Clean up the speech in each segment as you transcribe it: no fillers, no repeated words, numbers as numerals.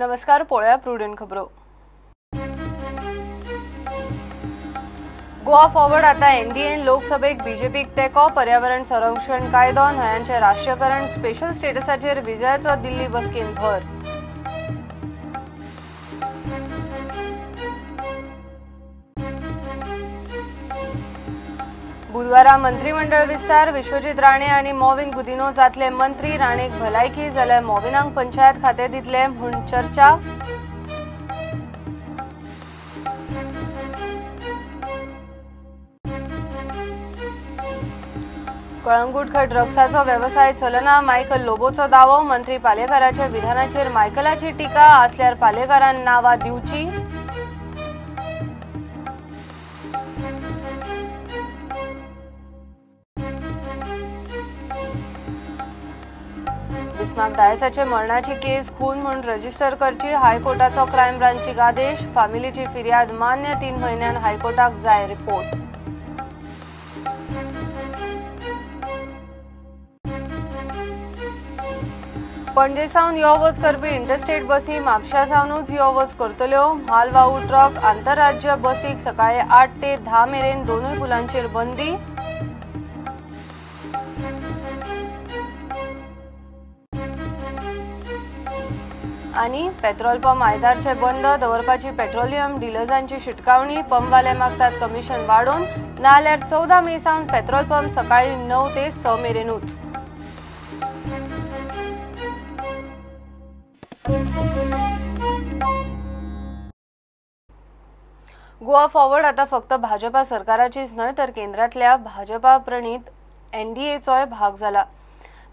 नमस्कार, पळोवया प्रुडंट खबरो. गोवा फॉरवर्ड आता एनडीएन लोकसभेक बीजेपीक तेंको. पर्यावरण संरक्षण कायदो, न्हंयांचें राष्ट्रीयकरण, स्पेशल स्टेटसाचेर विजयाचो दिल्ली बसकेन भर. बुधवारा मंत्रिमंडळ विस्तार. विश्वजीत राणे आनी मॉविन गुदिन्हो जातले मंत्री. राणेक भलायकी जाल्यार मॉविनाक पंचायत खातें दितले म्हूण चर्चा. कळंगूट खंय ड्रग्साचो वेवसाय चलना, मायकल लोबोचो दावो. मंत्री पालेकाराच्या विधानाचेर मायकलाची टिका. आसल्यार पालेकारान नांवां दिवची. बिस्मार्क डायसाचे मरणाची केस खून म्हूण रजिस्टर करची. हायकोर्टाचो क्रायम ब्रांचीक आदेश. फामिलीची फिर्याद मान्य. 3 म्हयन्यान हायकोर्टाक जाय रिपोर्ट. पणजे सावन यो वच करपी इंटरस्टेट बसी म्हापशा सावनूच यो वच करतल्यो. म्हालवाहू ट्रक आंतरराज्य बसीक सकाळी 8 ते 10 मेरेन दोनूय पुलांचेर बंदी. आनी पेट्रोल पंप आयतारचे बंद दवरपाची पेट्रोलियम डिलर्सांची शिटकावणी. पंपवाले मागतात कमिशन वाडोवन, नाजाल्यार 14 मे सावन पेट्रोल पंप सकाळी 9 ते 6 मेरेनूच. गोवा फॉरवर्ड आता फक्त भाजपा सरकाराचीच न्हय तर केंद्रातल्या भाजपा प्रणीत एनडीएचोय भाग जाला.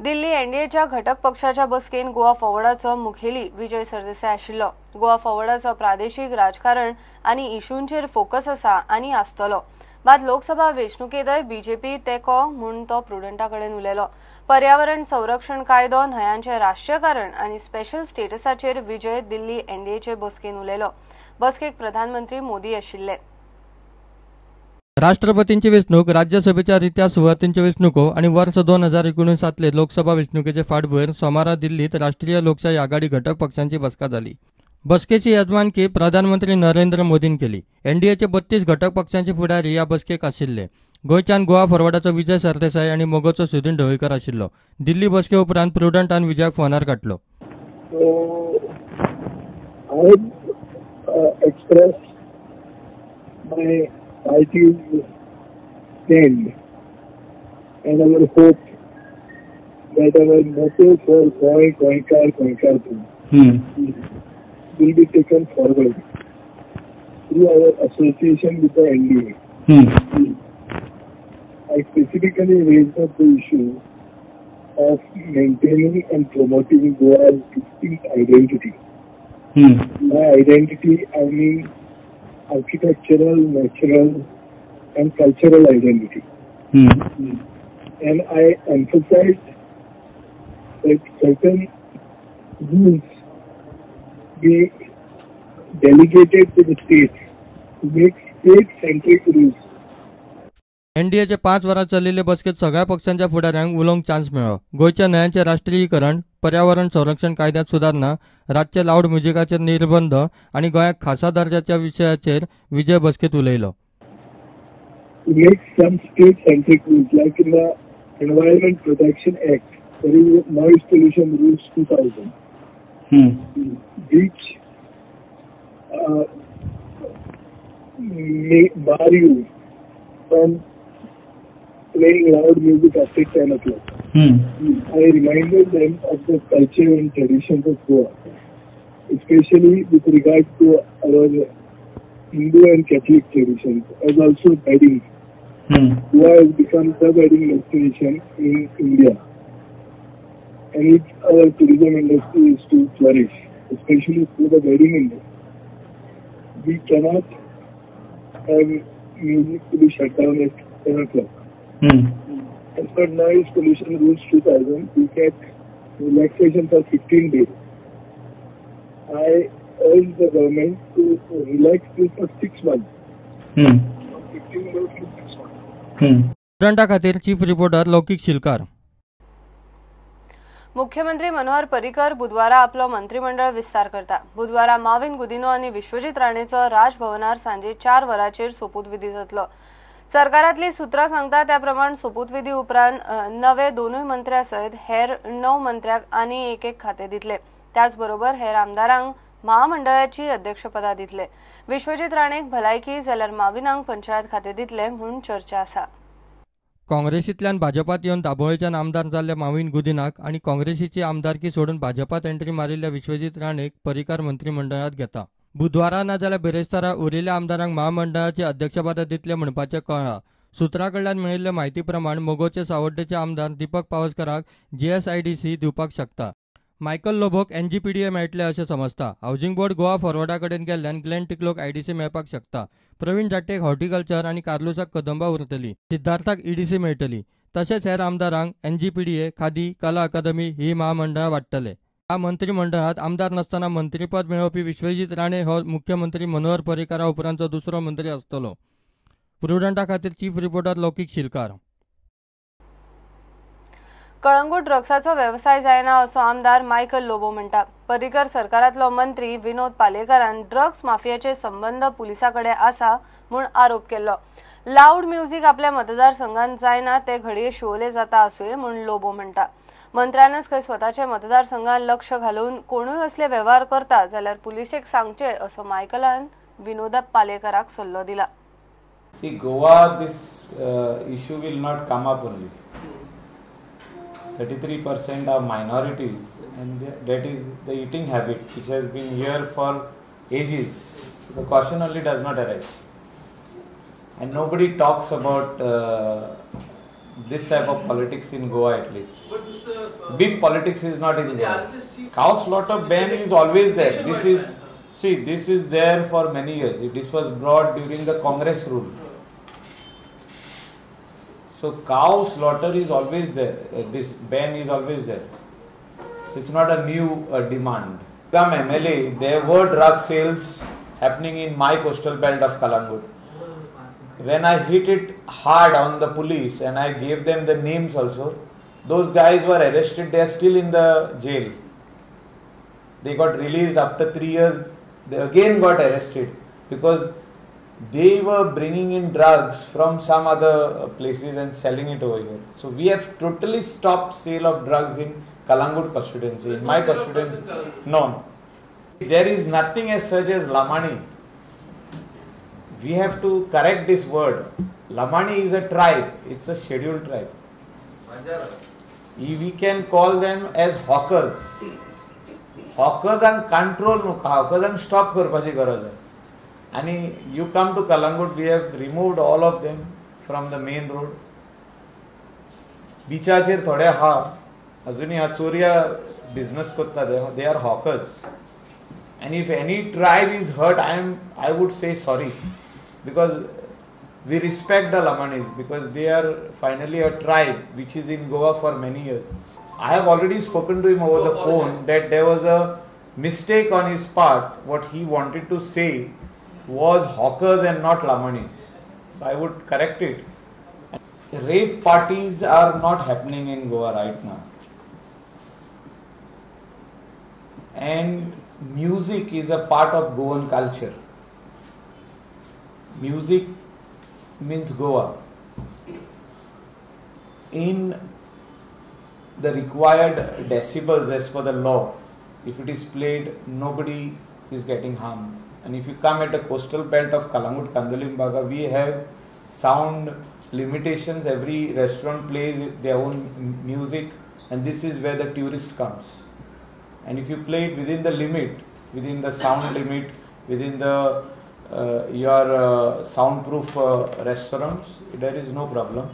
दिल्ली एनडीएच्या घटक पक्षाच्या बसकेन गोवा फॉरवर्डाचो मुखेली विजय सरदेसाय आशिल्लो. गोवा फॉरवर्डाचो प्रादेशीक राजकारण आनी इशूंचेर फोकस आसा आनी आसतलो. मात लोकसभा वेंचणुकेंतय बीजेपी तेंको म्हूण तो प्रुडंटा कडेन उलयलो. पर्यावरण संरक्षण कायदो, न्हंयांचें राष्ट्रीयकरण आनी स्पेशल स्टेटसाचेर विजय दिल्ली एनडीएचे बसकेन उलयलो. बसकेक प्रधानमंत्री मोदी आशिल्ले. राष्ट्रपतींची वेंचणूक, राज्यसभेच्या रित्या सुवातींच्यो वेंचणुको आनी वर्स 2019 लोकसभा वेंचणुकेचे फाटभूंयेर सोमारा दिल्लीत राष्ट्रीय लोकशाही आघाडी घटक पक्षांची बसका जाली. बसकेची यजमानकी प्रधानमंत्री नरेंद्र मोदीन केली. एनडीएचे 32 घटक पक्षांचे फुडारी ह्या बसकेक आशिल्ले. गोंयच्यान गोवा फॉरवर्डाचो विजय सरदेसाय आनी मगोचो सुदीन ढवळीकर आशिल्लो. दिल्ली बसके उपरांत प्रुडंटान विजयाक फोनार काडलो. Party's stand and our hope that our motto for Goa, Goenkar, Goenkar will be taken forward through our association with the NDA. I specifically raised up the issue of maintaining and promoting Goa's distinct identity. By identity, I mean architectural, natural and cultural identity. And I emphasized that certain rules be delegated to the states to make state-centric rules. एनडीएचे 5 वरां चलिल्ले बसकेत सगळ्या पक्षांच्या फुडाऱ्यांक उलोवंक chance मेळ्ळो. गोंयच्या न्हंयांचें राष्ट्रीयीकरण, पर्यावरण संरक्षण कायद्यांत सुदारणा, रातचे लावड म्युजिकाचेर निर्बंध आनी गोंयाक खासा दर्जाच्या विशयाचेर विजय बसकेत उलयलो. Make some state-centric rules like in the Environment Protection Act, there is Noise Pollution Rules 2000, which may bar you from playing loud music after 10 o'clock. I reminded them of the culture and traditions of Goa, especially with regard to our Hindu and Catholic traditions, as also weddings. Goa has become the wedding destination in India, and if our tourism industry is to flourish, especially through the wedding industry, we cannot have music to be shut down at 10 o'clock. As per Noise Pollution Rules 2000, we get relaxation for 15 days. I urge the government to relax this for 6 months. From 15 days to 6 months. प्रुडंटा खातीर chief reporter लौकीक शिलकार. मुख्यमंत्री मनोहर पर्रीकर बुधवारा आपलो मंत्रिमंडळ विस्तार करता. बुधवारा माविन गुदिन्हो आनी विश्वजीत राणेचो राजभवनार सांजे 4 वरांचेर सोपूतविधी जातलो. सरकारातली सूत्रां सांगता त्या प्रमाण सोपूतविधी उपरांत नवे 2 मंत्र्या सयत हेर 9 मंत्र्यांक आनी एक एक खाते दितले. त्याचबरोबर हेर आमदारांक महामंडळाची अध्यक्षपदां दितले. विश्वजीत राणेक भलायकी जाल्यार माविनांक पंचायत खाते दितले म्हूण चर्चा आसा. काँग्रेसींतल्यान भाजपात येवन दाबोळेच्यान आमदार जाल्ल्या माविन गुदिनाक आनी काँग्रेसीची आमदारकी सोडून भाजपात एंट्री मारिल्ल्या विश्वजीत राणेक पर्रीकार मंत्रिमंडळात घेता. बुधवारा ना जाल्यार बिरेस्तारा उरिल्ल्या आमदारांक महामंडळाची अध्यक्षपदां दितले म्हणपाचें कळ्ळां. सूत्रां कडल्यान मेळिल्ले म्हायती प्रमाण मगोचे सावड्डेचे आमदार दीपक पावसकराक जीएसआयडीसी दिवपाक शकता. मायकल लोबोक एनजीपीडीए मेळटले अशें समजता. हावजिंग बोर्ड गोवा फॉरवर्डा कडेन गेल्ल्यान ग्लेन टिकलोक आयडीसी मेळपाक शकता. प्रवीण जाटेक हॉर्टिकल्चर आनी कार्लुसाक कदंबा उरतली. सिद्धार्थाक ईडीसी मेळटली. तशेंच हेर आमदारांक एनजीपीडीए, खादी, कला अकादमी ही महामंडळां वाडटले. ह्या मंत्रिमंडळांत आमदार नासतना मंत्रीपद मेळोवपी विश्वजीत राणे हो मुख्यमंत्री मनोहर पर्रीकारा उपरांतचो दुसरो मंत्री आसतलो. प्रुडंटा खातीर चीफ रिपोर्टर लौकीक शिलकार. कळंगूट ड्रग्साचो वेवसाय जायना असो आमदार मायकल लोबो म्हणटा. पर्रीकर सरकारांतलो मंत्री विनोद पालेकरान ड्रग्स माफियाचे संबंद पुलिसां कडेन आसा म्हूण आरोप केल्लो. लाऊड म्युझिक आपल्या मतदारसंघात जायना ते घडये शिवोले जाता आसुये म्हूण लोबो म्हणटा. मंत्र्यानच खंय स्वताच्या मतदारसंघात लक्ष घालून कोणूय असले वेव्हार करता जाल्यार पुलिसेक सांगचे असो मायकलान विनोद पालेकराक सल्लो दिला. See, Goa, this issue will not come up only. 33% are minorities, and that is the eating habit which has been here for ages. The caution only does not arise, and nobody talks about this type of politics in Goa at least. But this, big politics is not in Goa. Cow slaughter ban is always there. This is, see, this is there for many years. This was brought during the Congress rule. So cow slaughter is always there. This ban is always there. It's not a new demand. Come MLA, there were drug sales happening in my coastal belt of Calangute. When I hit it hard on the police and I gave them the names also, those guys were arrested. They are still in the jail. They got released after 3 years. They again got arrested because they were bringing in drugs from some other places and selling it over here. So we have totally stopped sale of drugs in Calangute constituency. In my constituency, no. There is nothing as such as Lamani. We have to correct this word. Lamani is a tribe. It's a scheduled tribe. We can call them as hawkers. Hawkers and control no, hawkers and stop करपाची गरज आहे. And you come to Calangute, we have removed all of them from the main road. बिचाचेर थोडे आहा, अजूनय हा चोरया business करता, they are hawkers. And if any tribe is hurt, I would say sorry, because we respect the Lamanis, because they are finally a tribe which is in Goa for many years. I have already spoken to him over the phone that there was a mistake on his part. What he wanted to say was hawkers and not Lamanis. So I would correct it. Rave parties are not happening in Goa right now. And music is a part of Goan culture. Music means Goa. In the required decibels as per the law, if it is played, nobody is getting harmed. And if you come at the coastal belt of Calangute, Candolim, Baga, we have sound limitations. Every restaurant plays their own music, and this is where the tourist comes. And if you play it within the limit, within the sound limit, within the your soundproof restaurants, there is no problem.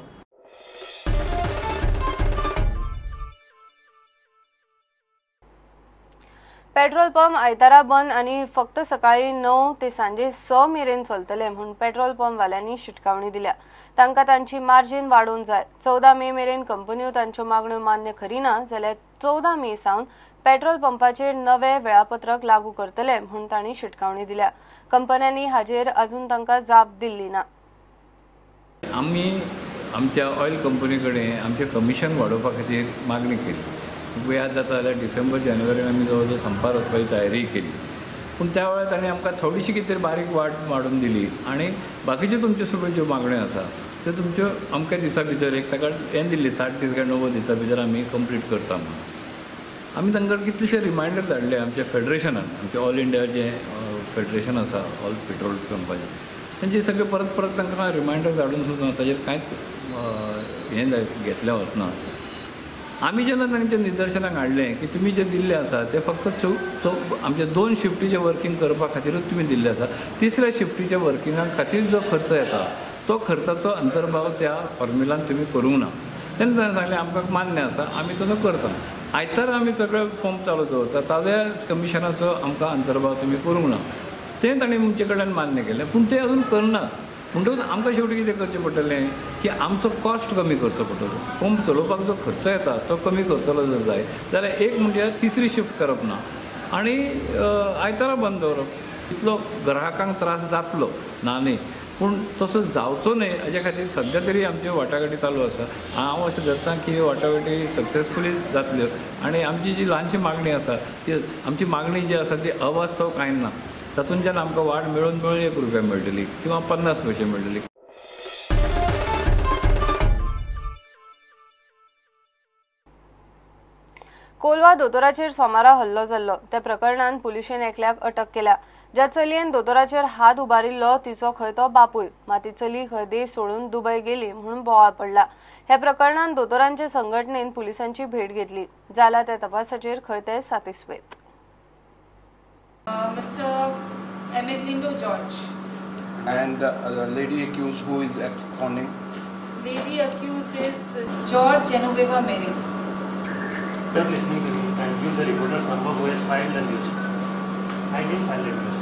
Petrol pump आयतारा बंद आनी फक्त सकाळी 9 ते सांजे 6 मेरेन चलतले म्हूण पेट्रोल पंपवाल्यांनी शिटकावणी दिल्या. तांकां तांची मार्जीन वाडोवंक जाय. 14 मे मेरेन कंपन्यो तांच्यो मागण्यो मान्य करिना जाल्यार 14 मे सावन पेट्रोल पंपाचेर नवे वेळापत्रक लागू करतले म्हूण तांणी शिटकावणी दिल्या. कंपन्यांनी हाजेर अजून तांकां जाप दिल्ली ना. आमी आमच्या ऑयल कंपनी कडेन आमचें कमिशन वाडोवपा खातीर मागणी केली. तुमकां याद जाता जाल्यार डिसेंबर जानेवारीन आमी जवळ जवळ संपार वचपाची तयारी केली, पूण त्या वेळार ताणें आमकां थोडीशी कितें तरी बारीक वाट माडून दिली आनी बाकीच्यो तुमच्यो सगळ्यो ज्यो मागण्यो आसा त्यो तुमच्यो अमक्या दिसा भितर एक ताका हें दिल्ली 60 दीस काय 90 दिसां भितर आमी कंप्लीट करता म्हणून. आमी तांकां कितलेशे रिमायंडर धाडले आमच्या फेडरेशनान, आमचें ऑल इंडिया जें फेडरेशन आसा ऑल पेट्रोल पंपाचें, तेंचे सगळे परत परत तांकां रिमायंडर धाडून सुद्दां ताजेर कांयच हें घेतलें वचना. आमी जेन्ना तांच्या निदर्शनाक हाडलें की तुमी जें दिल्लें आसा तें फक्त आमच्या 2 शिफ्टीचें वर्कींग करपा खातीरूच तुमी दिल्लें आसा, तिसऱ्या शिफ्टीच्या वर्किंगा खातीर जो खर्च येता तो खर्चाचो अंतर्भाव त्या फॉर्म्युलान तुमी करूंक ना. तेन्ना ताणें सांगलें आमकां मान्य आसा, आमी तसो करता. आयतारा आमी सगळे पंप चालू दवरता, ताज्या कमिशनाचो आमकां अंतर्भाव तुमी करूंक ना, तें ताणें आमचे कडल्यान मान्य केलें, पूण तें अजून करनात. म्हणटकूच आमकां शेवटी कितें करचें पडटलें की आमचो कॉस्ट कमी करचो पडटलो, पंप चलोवपाक जो खर्च येता तो कमी करतलो जर जाय जाल्यार एक म्हणजे तिसरी शिफ्ट करप ना आनी आयतारा बंद दवरप. तितलो ग्राहकांक त्रास जातलो ना न्ही, पूण तसो जावचो न्हय हाजे खातीर सद्या तरी आमच्यो वाटाघाटी चालू आसा. हांव अशें धरता की ह्यो वाटाघाटी सक्सेसफुली जातल्यो आनी आमची जी ल्हानशी मागणी आसा ती आमची मागणी जी आसा ती अवास्तव कांय ना, तातूंतल्यान आमकां वाड मेळून मेळून 1 रुपया मेळटली किंवा 50 पयशे मेळटली. कोलवा दोतोराचेर सोमारा हल्लो जाल्लो त्या प्रकरणान पुलिशेन एकल्याक अटक केल्या. ज्या चलयेन दोतोराचेर हात उबारिल्लो तिचो खंय तो बापूय, मात ती चली खंय देश सोडून दुबय गेली म्हणून बोवाळ पडला. ह्या प्रकरणान दोतोरांचे संघटनेन पुलिसांची भेट घेतली. जाला त्या तपासाचेर खंय ते सातिस्वेत. Mr. Emmett Lindo George. And the lady accused who is absconding? Lady accused is George Genoveva Mary. Stop listening to me and give the reporter's number who has filed the news. I didn't file the news.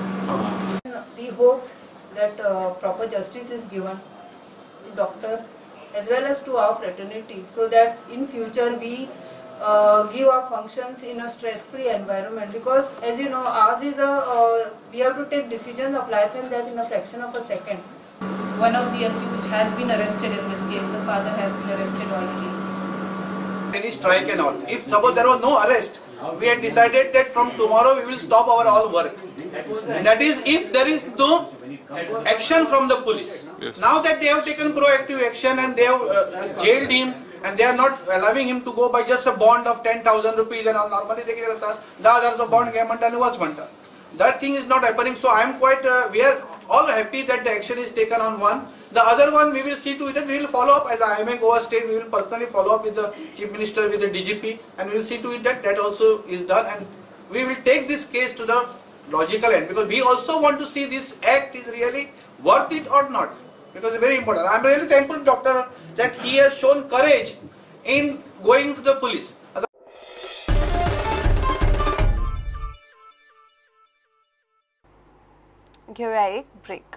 We hope that proper justice is given to doctor as well as to our fraternity, so that in future we give our functions in a stress-free environment, because as you know, ours is a we have to take decisions of life and death in a fraction of a second. One of the accused has been arrested in this case. The father has been arrested already. Any strike and all. If suppose there was no arrest, we had decided that from tomorrow we will stop our all work. That is, if there is no action from the police. Yes. Now that they have taken proactive action and they have jailed him and they are not allowing him to go by just a bond of 10,000 rupees and all. Normally they get 10,000 bond घे and watch म्हणटा. That thing is not happening. So I am quite, we are all happy that the action is taken on one. The other one we will see to it that we will follow up as IMA Goa State. We will personally follow up with the Chief Minister, with the DGP, and we will see to it that that also is done, and we will take this case to the logical end, because we also want to see this act is really worth it or not, because it's very important. I am really thankful to doctor that he has shown courage in going to the police. घेऊया एक break.